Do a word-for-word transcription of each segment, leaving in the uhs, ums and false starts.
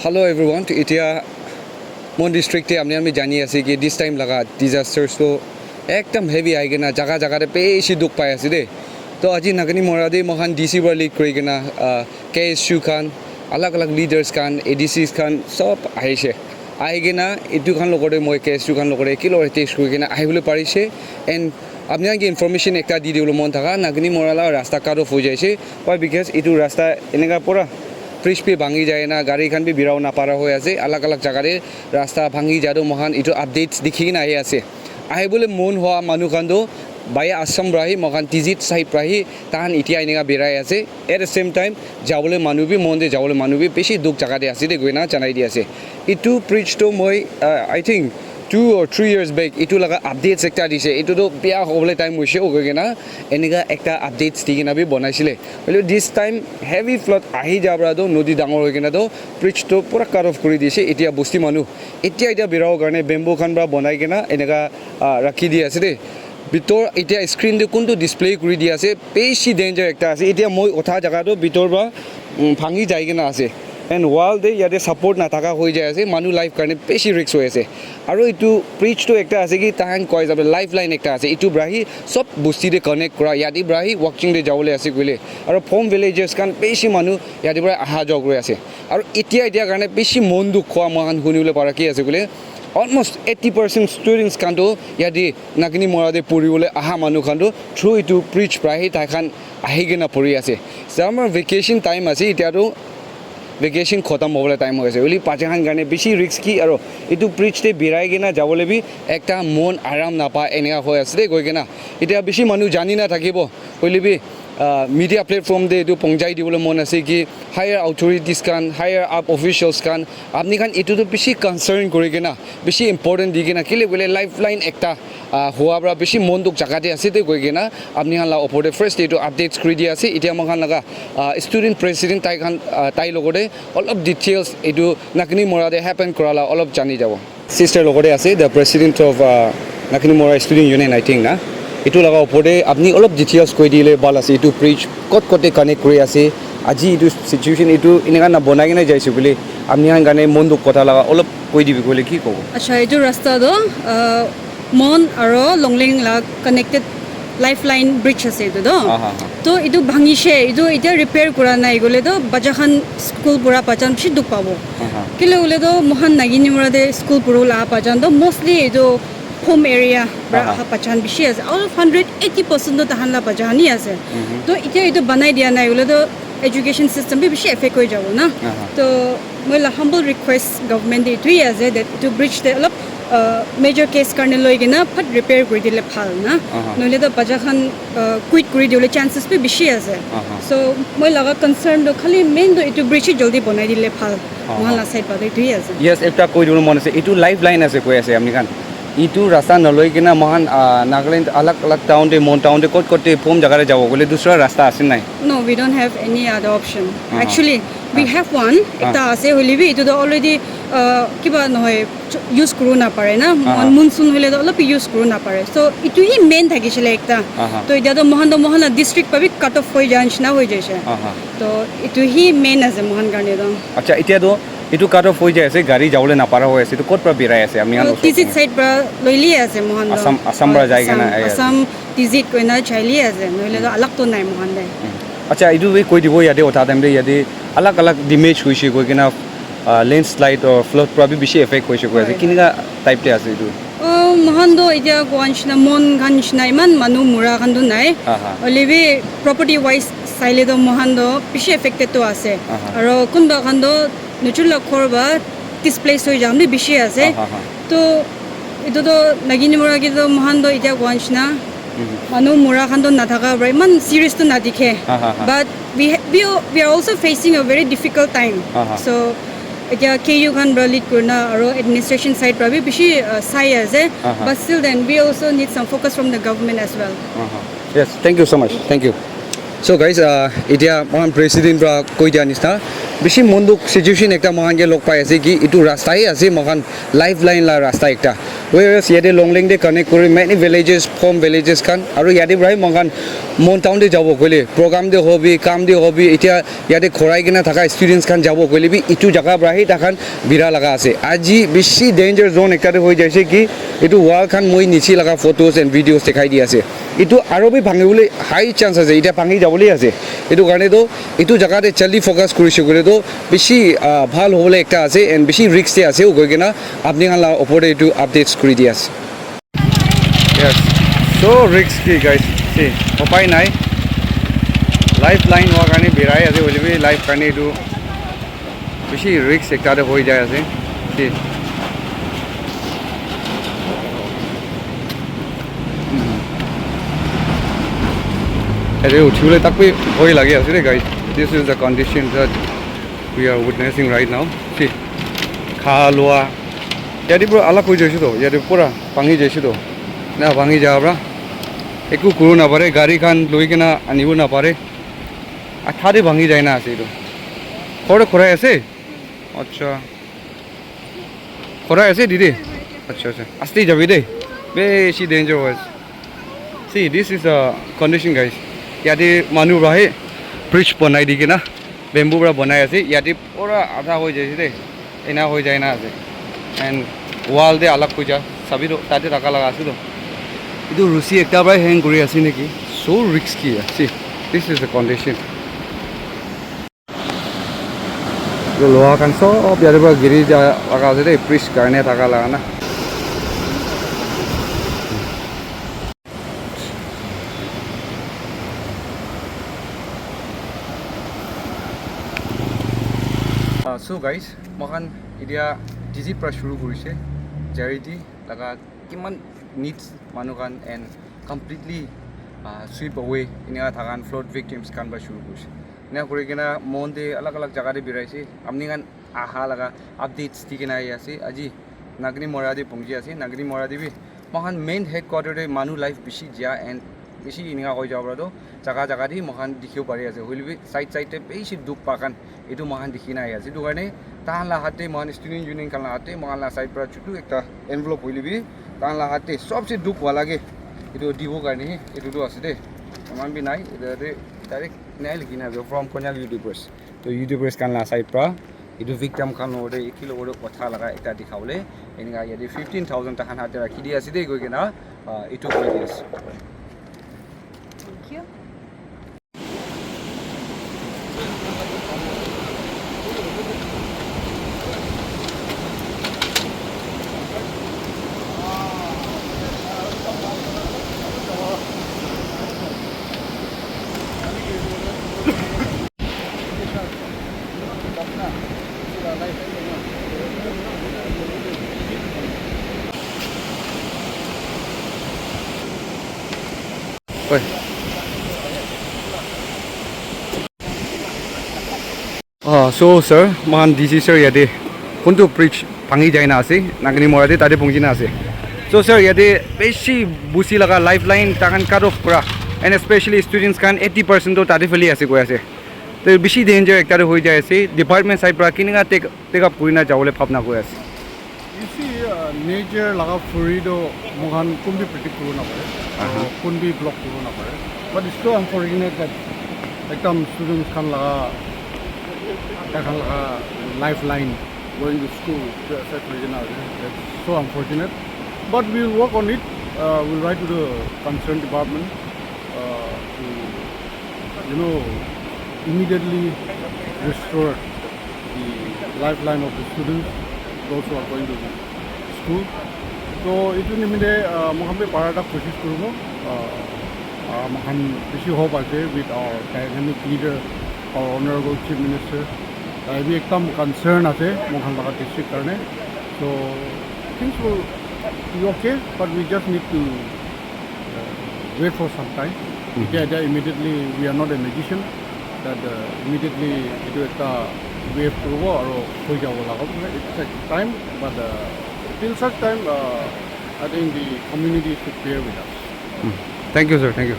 Hello everyone, to itia Mon district te apni khan bi jani ase ki this time laga disasters to ekdam heavy ahi kena jaga jaga te bishi dukh pai ase de. To aji Nagini Mora te moikhan D C para lead kuri kena, ah, K S U khan, alag alag leaders khan, A D Cs khan sob ahishe. Ahi kena etu khan logor te moi K S U khan logor te ki logor te test kuri kena ahibole parishe. And apni khan ke information ekta di dibole mon thaka, Nagini Mora la rasta cut off hoi jaise. Why? Because etu rasta eneka pura bridge bi bhangi jai na, gari khan bi birabo napara hoi ase. Alag alag jaga te rasta bhangi ja tu moikhan etu updates dikhi kena ahi ase. Ahibole mon hua manu khan tu via Assam para hi, moikhan Tizit side para hi, tahan itia eneka birai ase. At the same time, jabole manu bi, mon te jabole manu bi bishi dukh jaga te ase de koina janai di ase. Etu bridge to moi, uh, I think two or three years back, etu laga updates ekta dise. Etu to bia hobole time hoise koi kena eneka ekta updates di kena bi banaisile. Hoile this time heavy flood ahi ja para to nodi dangor hoi kena to bridge to pura cut off kuri dise. Etia bosti manu, etia, etia birabo karne bamboo khan para banai kena eneka, ah, rakhi di ase de. Bitor etia screen te kuntu display kuri di ase, bishi danger ekta ase. Etia moi utha jaga to bitor para, um, bhangi jai kena ase. And wall te yate support nathaka hoi jai ase, manu life karne bishi risk hoi ase. Aru etu bridge to ekta ase ki tahan koi hisab te lifeline ekta ase. Etu para hi sob bosti te connect kura, yate para hi Wakching te jabole ase koile. Aru Phom villages khan bishi manu yate para aha jawa kuri ase. Aru etia, etia karne bishi mon dukh hua moikhan hunibole para ki ase koile, almost eighty percent students khan to yate Nagini Mora te puribole aha manu khan to through etu bridge para hi tai khan ahi kena puri ase. Summer vacation time ase, etia to vacation khotom hobole time hoi ase. Hoile bacha khan karne bishi risky, aru etu bridge te birai kena jabole bi ekta mon aram napa eneka hoi ase de koi kena. Etia bishi manu jani na thakibo. Hoile bi, ah, media platform te etu pongjai dibole mon ase ki higher authorities khan, higher up officials khan, apni khan etu to bishi concern kuri kena, bishi important di kena, kile koile lifeline ekta, ah, hua para bishi mon dukh jaga te ase de koi kena, apni khan la opor te first etu updates kuri di ase. Etia moikhan laga, ah, student president tai khan, ah, tai logor te olop details etu Nagini Mora te happen kura la olop jani jabo. Sister logor te ase, the president of, uh, Nagini Mora Student Union, I think, na. Etu laga opor te apni olop details koi dile bhal ase. Etu bridge kot kot te connect kuri ase. Aji etu situation etu eneka na banai kena jaise koile apni khan karne mon dukh kotha laga olop koi dibi koile ki kobo? Acha, etu rasta to, uh, Mon aro Longleng la connected lifeline bridge ase etu to. Aha, aha. To etu bhangishe, etu etia repair kura nai koile to bacha khan school pura bacha khan bishi dukh pabo. Aha. Kile koile to moikhan Nagini Mora te school pura la bacha khan to mostly etu Phom area pra aha, aha bacha khan bishi ase. Out of hundred, eighty percent to tahan la bacha khan hi ase. Mhm. To etia etu banai dia nai koile to education system bi bishi affect hoi jabo na. Aha. To moi la humble request government te etu hi ase that etu bridge te olop, uh, major case karne loi kena phat repair kuri dile bhal na. Aha. Nohole to bacha khan, uh, quit kuri dibole chances bi bishi ase. Aha. So moi laga concern to khali main to etu bridge hi jaldi banai dile bhal. Aha. Moikhan la side pa to etu hi ase. Yes, ekta koi dibole mon ase. Etu lifeline ase koi ase apni khan. Etu rasta naloi kena moikhan, ah, Nagaland alag alag town te, Mon town te, kot kot te, Phom jaga te jabo koile dusra rasta ase nai? No, we don't have any other option. Aha. Actually, we aha, have one. Aha. Ekta ase, hoile bi etu to already, uh, kiba nohoi, ch-, use kuru na pare na. Aha. Mon-, monsoon hoile to olop bi use kuru na pare. So, etu hi main thakisile ekta. Aha. To etia to moikhan to moikhan la district pa bi cut off hoi ja nishina hoi jaise. Aha. To etu hi main ase moikhan karne to. Acha, etia to etu cut off hoi jai ase, gari jabole napara hoi ase, etu kot pra birai ase, apni khan osor Tizit side pra loile ase moikhan to. Assam, Assam pra jai kena ahi ase. Assam, Tizit koina chaile ase, nohole to alag to nai moikhan te. Hmm. Acha, etu bi koi dibo yate utha time te yate alag alag damage hoise koi kena, ah, landslide or flood pra bi bishi effect hoise koi ase. Hoi, hoi. Kineka type te ase etu? Oh, moikhan to etia koa nishina, Mon khan nishina, iman manu mura khan to nai. Aha. Hoile bi property wise saile to moikhan to bishi affected to ase. Aha. Aro kunba khan to nujor la ghor ba displace hoi ja khan bi bishi ase. Aha, aha. To etu to Nagini Mora ke to moikhan to etia koa nishina, mhm, manu mura khan to nathaka pra iman serious to nadikhe. Aha, aha. But we ha-, we o-, we are also facing a very difficult time. Aha. So etia K U khan pra lead kurina aro administration side pra bi bishi, uh, sai ase. Aha. But still then we also need some focus from the government as well. Aha. Yes, thank you so much. Thank you. So guys, uh, etia moikhan president pra koi dia nishina, Bishi mon dukh situation ekta moikhan ke log pai ase ki etu rasta he ase moikhan lifeline la rasta ekta. Whereas yate Longleng te connect kuri many villages, from villages khan, aru yate para he moikhan Mon town te jabo koile, program te hobi, kam te hobi, etia yate khorai kena thaka students khan jabo koile bi etu jaga para he takhan bira laga ase. Aji bishi danger zone ekta te hoi jaise ki etu wall khan moi niche laga photos and videos dikhai di ase. Etu aro bi bhangi bole high chance ase, etia bhangi jabole ase. Etu karne toh etu jaga te jaldi focus kurise koile toh bishi, ah, bhal hobole ekta ase and bishi risk te ase koi kena apni khan la opor te etu updates kuri di ase. Yes, so risky guys. See, upai nai. Lifeline hua karne birai ase hoile bi life karne etu bishi risk ekta te hoi jai ase. See. Ete uthibole tak bi bhoi lagi ase de guys. This is the condition that we are witnessing right now. See, kha lua. Yate pura alag hoi jaise to. Yate pura bhangi jaise to. Na bhangi ja pra. Eku kuru na pare. Gari khan loi kena anibo na pare. Atha de bhangi jai na ase etu. Khor khorai ase. Acha. Khorai ase didi. Acha, acha. Asti jabi de. Beshi danger was. See, this is a condition, guys. Yate manu para he bridge banai di kena, bamboo para banai ase. Yate pura adha hoi jaise de. Ena hoi jai na ase. And wall de alag hoi ja. Sabi to, tate thaka laga ase to. Etu rusi ekta para hang kuri ase neki. So risky. See, this is the condition. Etu loha khan sob yate para giri ja laga ase de, bridge karne thaka laga na. Ah, so guys, moikhan etia D C para shuru kurise, charity laga kiman needs manu khan and completely, ah, sweep away enika thaka khan flood victims khan para shuru kurise. Enika kuri kena mon te alag alag jaga te birai ase. Apni khan aha laga updates di kena ahi ase. Aji Nagini Mora te pongji ase. Nagini Mora te bi moikhan main headquarter te manu life bishi jia and bishi enika hoi jabo para toh jaga jaga te moikhan dikhibo pari ase. Hoile bi side side te bishi dukh pa khan etu moikhan dikhi na ahi ase. Etu karne tahan la hat te moikhan student union khan la hat te moikhan la side para chutu ekta envelope hoile bi tahan la hat te sobse dukh wala ke etu dibo karne etu tu ase de. Eman bi nai, etu yate direct nai likhi na ase from Konyak YouTubers. To YouTubers khan la side pra etu victim khan logot te eki logot te kotha laga ekta dikha bole enika yate fifteen thousand takhan hat te rakhi di ase de koi kena, ah, etu koi di ase. Thank you. Oi. Ah, so sir, moikhan D C sir yate kuntu bridge bhangi jai na ase, Nagini Mora te tate pongji na ase. So sir, yate bishi busi laga lifeline takan cut off kura, and especially students khan eighty percent to tate phali ase koi ase. To bishi danger ekta te hoi jai ase, department side pra kinika take, take up kuri na jabole bhabna koi ase. You see, uh, nature laga fury to moikhan kun bi predict kuribo napare, aro kun bi block kuribo napare. But it's so unfortunate that ekdam students khan laga, tai khan laga lifeline going to school to affect hoi kena ase. That's so unfortunate. But we'll work on it. Uh, we'll write to the concerned department, uh, to, you know, immediately restore the lifeline of the students, those who are going to school. So, etu nimite, uh, moikhan bi para ta koshish kuribo. Uh, uh, moikhan bishi hope ase with our dynamic leader, our honorable chief minister. Tai bi ekdam concern ase moikhan laga district karne. So, things will be okay, but we just need to uh, wait for some time. Etia, etia immediately, we are not a magician that, uh, immediately etu ekta wave kuribo aro hoi jabo laga. It takes time, but, uh, till such time, uh, I think the community should bear with us. Thank you, sir. Thank you.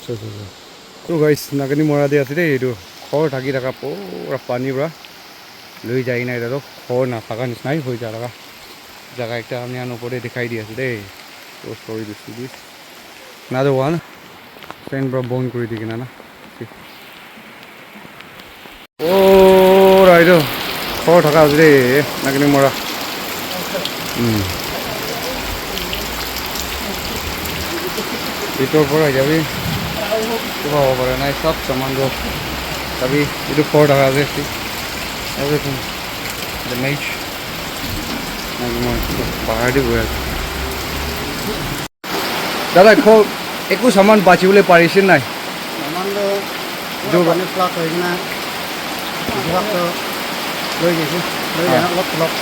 So guys, Nagani Mora te ase de, etu ghor thaki thaka pura pani para loi jai kena, eta toh ghor nathaka nishina he hoi ja laga jaga ekta ami khan opor te dikhai di ase de. So sorry to see this. Another one. Fan para bon kuri di kena na. Oh, right. Ghor thaka ase de, Nagani Mora. Hmm. Bhitor para jabi. Kiba hobo pare nai, sob saman toh. Tabi, etu ghor thaka ase. See? Everything. Damage. Nagani Mora. Bahar te bohi ase. Dada, ko eku saman bachibole parise nai? Saman toh pura pani flood hoi kena bhag toh loi jaise, loi jana olop cholop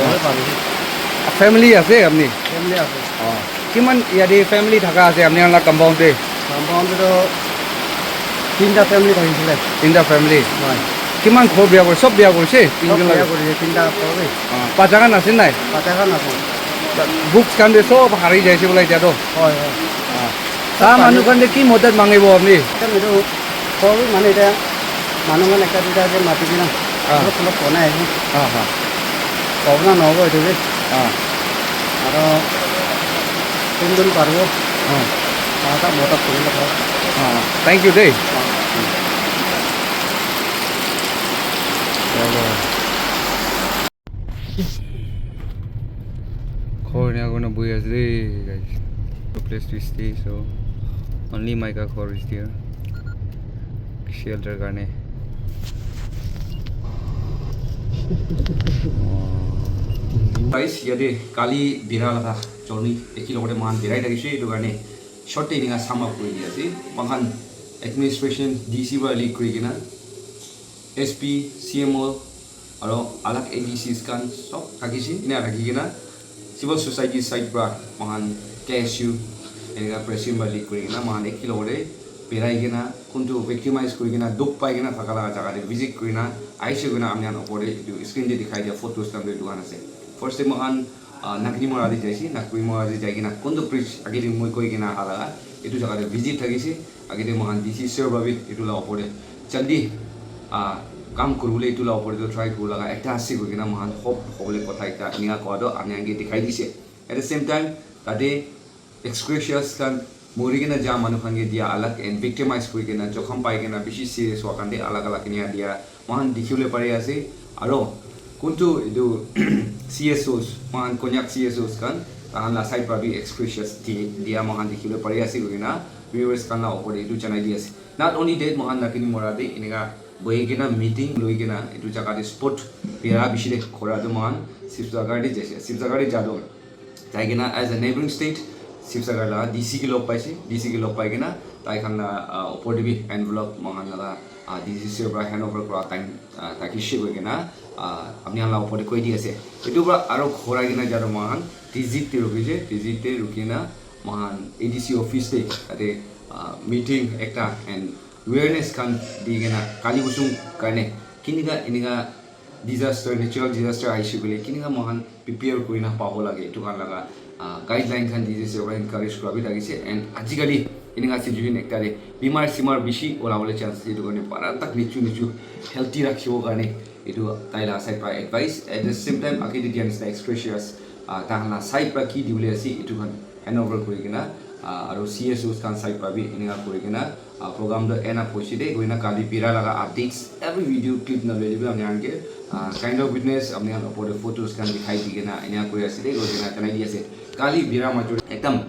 loi parise. Family ase apni? Family ase. Kiman yate family thaka ase apni khan la compound te? Compound te toh tinta family thakisile. Tinta family? Hoi. Kiman ghor biya kori, sob biya korise? Sob biya korise, tinta ghor bi. Bacha khan ase nai? Bacha khan ase. Books khan bi sob hari jaise bola etia toh. Hoi, hoi. Sa manu khan te ki madad mangibo apni? Ekta etu ghor mane etia manu khan ekta duita ase mati kena olop olop bonai ase. Kobna nohobo etu bi. Aro kun kun paribo. Aro ta madad kuribo ghor. Thank you de. Ghor enia kurina buhi ase de, guys. No place to stay, so only Maika ghor is there. Shelter karne. Guys, yate kali bira laga journey eki logote moikhan birai thakishe, etu karne short te enika sum up kuri di ase. Moikhan administration D C para lead kuri kena S P, C M O, aro alag A D Cs khan sob thakishe, ena rakhi kena civil society side pra moikhan K S U, eneka president pra lead kuri kena moikhan eki logote birai kena, kuntu victimize kuri kena, dukh pai kena thaka laga jaga te visit kuri kena ahishe koina ami khan opor te etu screen te dikhai dia photos khan tu etu khan ase. First te moikhan, ah, Nagini Mora te jaise, Nagini Mora te jai kena kuntu bridge age te moi koi kena aha laga etu jaga te visit thakishe. Age te moikhan D C sir pra bi etu la opor te jaldi, ah, kam kuribole etu la opor te toh try kuribo laga ekta ase koi kena moikhan hope hobole kotha ekta enika kowa toh ami khan ke dikhai dise. At the same time, tate ex gratia khan mori kena ja manu khan ke dia alag and victimize kuri kena jokhom pai kena bishi serious hua khan te alag alag enika dia moikhan dikhibole pari ase. Aro kuntu etu C S Os, moikhan Konyak C S Os khan, tahan la side pra bi ex gratia di-, dia moikhan dikhibole pari ase koi kena viewers khan la opor te etu janai di ase. Not only that, moikhan Nagini Mora te enika bohi kena meeting loi kena etu jaga te spot bira bishi te khora tu moikhan Sibsagar te jaise. Sibsagar te ja tu jai kena as a neighboring state, Sibsagar la D C ke log paise, D C ke log pai kena tai khan la, ah, opor te bi envelope moikhan la, ah, D C sir pra hand over kura time, ah, thakishe koi kena, ah, apni khan la opor te koi di ase. Etu pra aro khora kena ja tu moikhan Tizit te rukhi je, Tizit te rukhi na moikhan A D C office te tate, ah, meeting ekta and awareness khan di kena kali kusum karne kinika enika disaster, natural disaster ahishe koile kinika moikhan prepare kurina pabo lage, etu khan laga, ah, guideline khan disaster pra encourage kura bi thakishe. And ajikali enika situation ekta te bimar simar bishi olabole chance ase, etu karne para tak nichu nichu healthy rakhibo karne etu tai la side pra advice. At the same time, age te dia nisina ex gratia, ah, tahan la side pra ki dibole ase etu khan hand over kuri kena, ah, aro C S Os khan side pra bi enika kuri kena, ah, program toh end up hoise de, koi kena kali bira laga updates, every video clip na loile bi apni khan ke, ah, kind of witness, apni khan opor te photos khan dikhai di kena enika kuri ase de, koi kena janai di ase. Kali bira major ekdam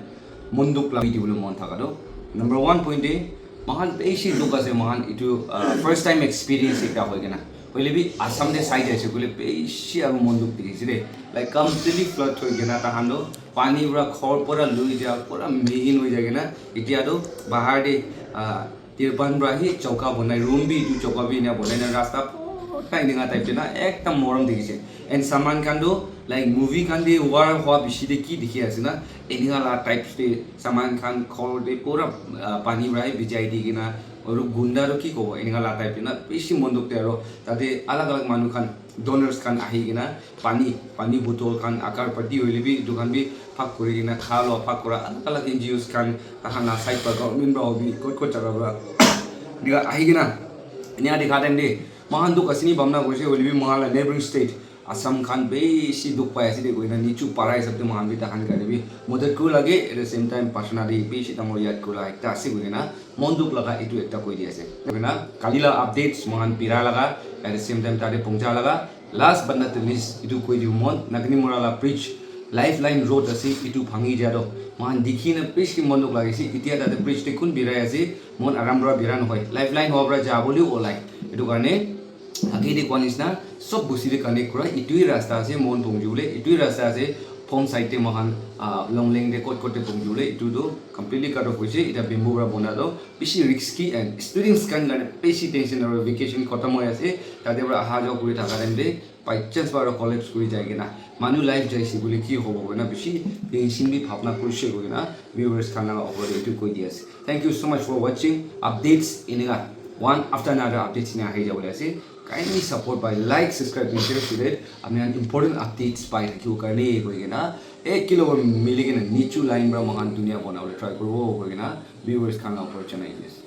mon dukh la video bole mon thaka toh number one point de, moikhan bishi dukh ase, moikhan etu, ah, first time experience ekta hoi kena. Hoile bi Assam te sai jaise koile bishi aru mon dukh dikhi ase de. Like completely flood hoi kena tahan toh pani pura ghor pura lui ja pura mihin hoi jai kena etia toh bahar te, ah, tirpan pura hi chauka banai, room bi etu chauka bi ena banai na rasta pura enika type te na ekdam morom dikhi ase. And saman khan toh like movie khan te war hua bishi te ki dikhi ase na enika la types te saman khan ghor te pura, ah, pani pura hi bijai di kena Aru gunda tu ki kobo, eneka la type na bishi mon dukh de. Aru tate alag alag manu khan, donors khan ahi kena pani, pani bottle khan, agar batti hoile bi etu khan bi bhag kuri kena kha lo, bhag kura alag alag N G Os khan, tahan la side pra, government pra hobi, kot kot jaga pra eneka ahi kena eneka dikha time de moikhan dukh ase ni bhabna koise, hoile bi moikhan la neighboring state Assam khan bishi dukh pai ase de koina nichu para hisab te moikhan bi tahan karne bi madad kuri lage. At the same time, Pashna de bishi dangor yad kura ekta ase koina mon dukh laga etu ekta koi di ase. Koina kali la updates moikhan bira laga, at the same time tate pongcha laga. Last but not the least, etu koi diu mon, Nakani Mora la bridge, lifeline road ase, etu bhangi ja to moikhan dikhi na bishi mon dukh lagise. Etia tate bridge te kun birai ase, mon aram pra bira nohoi, lifeline hoa pra ja bole olai. Etu karne age te koa nisna sob bosti te connect kura etui rasta ase, mon pongji bole etui rasta ase. Phom side te moikhan, ah, Longleng te kot kot te pongji bole etu tu completely cut off hoise. Eta bamboo pra bona tu bishi risky and students khan karne bishi tension, aru vacation khatam hoi ase, tate pra aha jawa kuri thaka time te by chance pra collapse kuri jai kena manu life jaise bole ki hobo koina bishi tension bi bhabna kurise koina viewers khan laga opor te etu koi di ase. Thank you so much for watching. Updates eneka one after another updates eneka ahi jabole ase. Kindly support by like, subscribe and share so that apni khan important updates pai thakibo karne koi kena ek kilo mili kena nichu line pra moikhan dunia banabole try kuribo koi kena viewers khan la opor janai di ase.